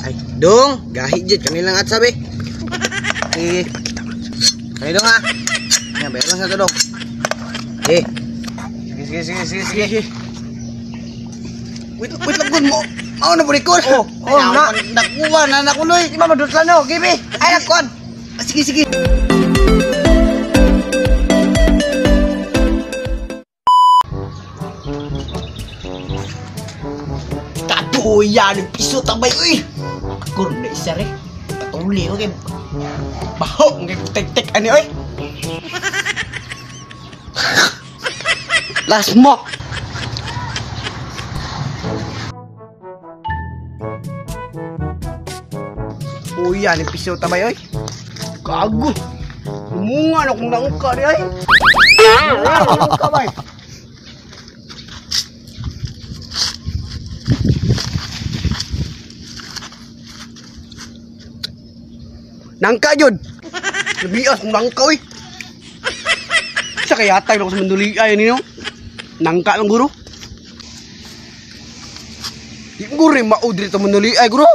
Ay, dong, gahi jud kanilang at sabi. Eh, pakita mo. Kani dong ha. Nya bayar lang sa to dong. Eh. Sige, sige, sige, sige, sige. Wait, wait lang mo. Mao na pud ko. Oh, oh, na. Nakuha na na kunoy. Di ba madutlan no? Gibi. Ay, nakon. Sige, sige. Kaduya ni piso tambay uy. Kur na isa re. Patuli ko kay baho ng tek-tek ani oy. Last mo. Uya ni piso tabay oy. Gago. Lumunga na kung nangka di ay. Nangka bay. Nangka jud. Nabias kung nangka oy. Sa kaya atay ko sa manduli ay nino. Nangka lang guro. Di guro mao diri to manduli ay guro.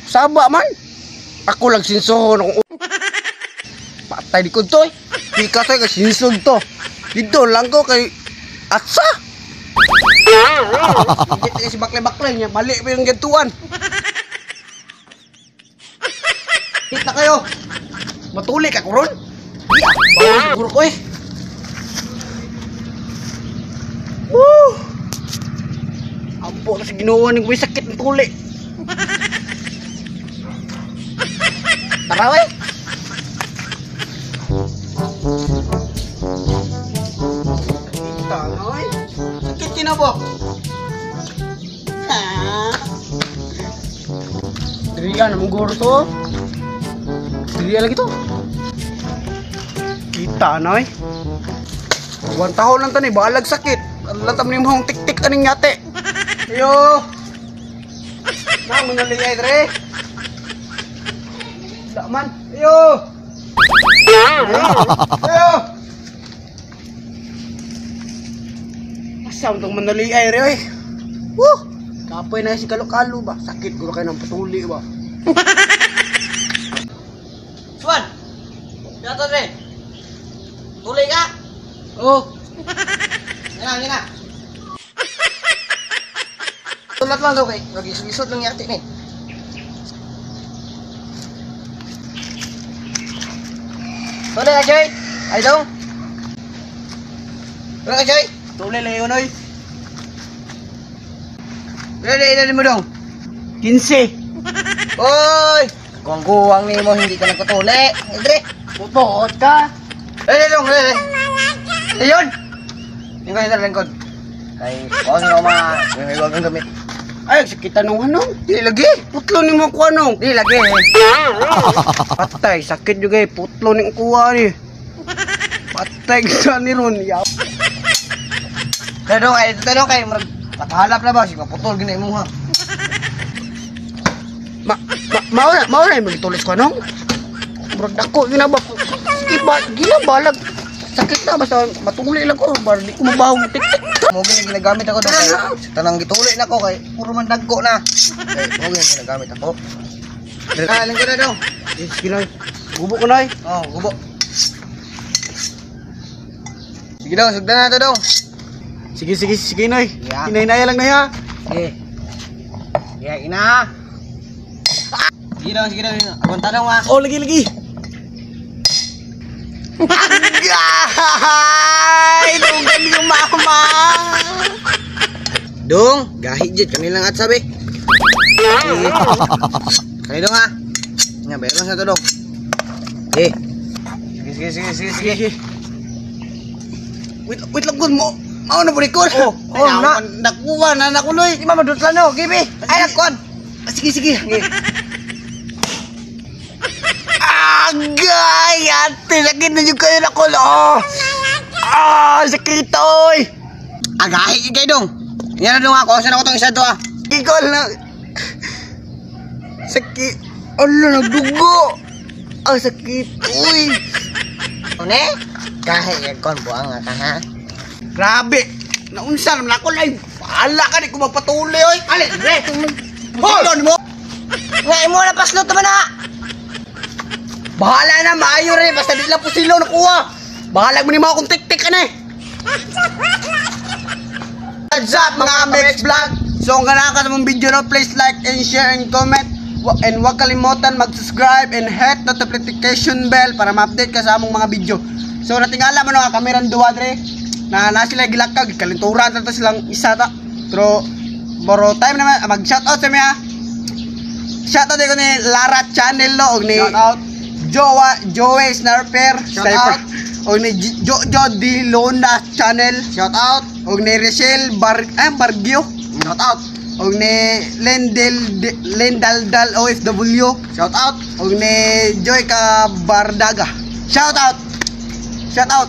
Saba man. Ako lang sinsohon akong patay di ko to eh. Di ka to kay sinsod to. Dito lang ko kay atsa. Hindi si bakle-bakle niya. Mali pa yung gantuan. Hit na kayo. Matuli ka kuron. Iya, bawal siguro ko eh. Woo! Ampo na sa Ginoo ning may sakit ng tuli. Tara we. Kita na oy. Sakit kinabo. Ha. Dirian namang guro to. Dirian lagi to. Kita na oy. Buwan taon lang tani balag sakit. Alam tam ni mong tik-tik aning yate. Ayo. Nang manaliyay dre. Tak man. Ayo. Ayo. Asa tong manaliay re oy. Woo! Kapoy na si kalo-kalo ba? Sakit guro kayo ng patuli ba? Suan. Yato dre. Tuli ka? Oh. Yan na, yan na. Tulat lang daw kay nagisod lang yati ni. Tuli ka, Joy. Ay, dong. Tuli ka, Joy. Tuli lang yun, oy. Tuli, ilan mo, dong? 15. Oy! Kuwang-kuwang ni mo, hindi ka nagpatuli. Ay, dre. Putot ka. Ay, dong, ay, ay. Ayun! Lingkod, lingkod, lingkod. Kay, kuwang na mga, may huwag kang gamit. Ay, sakit anong anong? Di lagi. Putlo ni mo kuha nung. Di lagi. Patay, sakit juga eh. Putlo ni kuha ni. Patay ka ni ron. Tanong kay, tanong kay, patahalap na ba? Sige, putol, gina mo ha. Mao na yung magitulis ko anong? Murag dako, yun na ba? Sakit ba? Gila balag. Sakit na, basta matuli lang ko. Bar, di ko mabahong tik-tik. Mo gina ginagamit ako doon kay tanang gituli na ko kay puro man dagko na. Kay mo gina ginagamit ako. Ah, lingkod na dong. Sige na. Gubo ko na eh. Oh, gubo. Sige dong, sugdan na to dong. Sige, sige, sige noy. Yeah. Hinay-hinay lang na ya. Sige. Yeah, ina. Sige dong, sige dong. Agunta dong ah. Oh, lagi lagi. Agay! Dugan yung mama! Dong, gahi jud kanilang at sabi. Kani dong ha. Nya bayar lang sa to dong. Eh. Sige, sige, sige, sige, sige. Wait, wait lang mo. Mao na pud ko. Oh, oh, na. Nakuha na na kunoy. Di ba madutlan no? Gibi. Ay, nakon. Sige, sige. Agay! Ate, sakit na yung kayo na kulo. Ah, sakit oy. Agahi kay dong. Yan na dong ako. Saan ako tong isa to ah? Gigol na. Sakit. Ala, nagdugo. Ah, sakit. Uy. Une? Kahit yan kon buang ka ha. Grabe. Naunsa naman ako live. Bahala ka di ko magpatuloy oy. Ali, dre. Putulon mo. Nga imo na paslot man na. Bahala na, maayo rin. Basta di lang pusilo nakuha. Bahala mo ni mga kung tik-tik ka na eh. What's up, mga Mex Vlog? So kung ganahan ka sa mong video no, please like and share and comment. And huwag kalimutan mag-subscribe and hit notification bell para ma-update ka sa among mga video. So natingala mo no, kamerang duwa dre na na sila gilakag, kalinturan ta silang isa ta. Pero boro time naman mag shoutout sa miya. Shoutout ko ni Lara Channel no og ni Shout out. Jowa Joey Sniper. Shout Sniper out. Og ni Jojo Di Lona Channel. Shout out. Og ni Rachel Bar Bargio. Shout out. Og ni Lendel Lendaldal OFW. Shout out. Og ni Joy Cabardaga. Shout out. Shout out.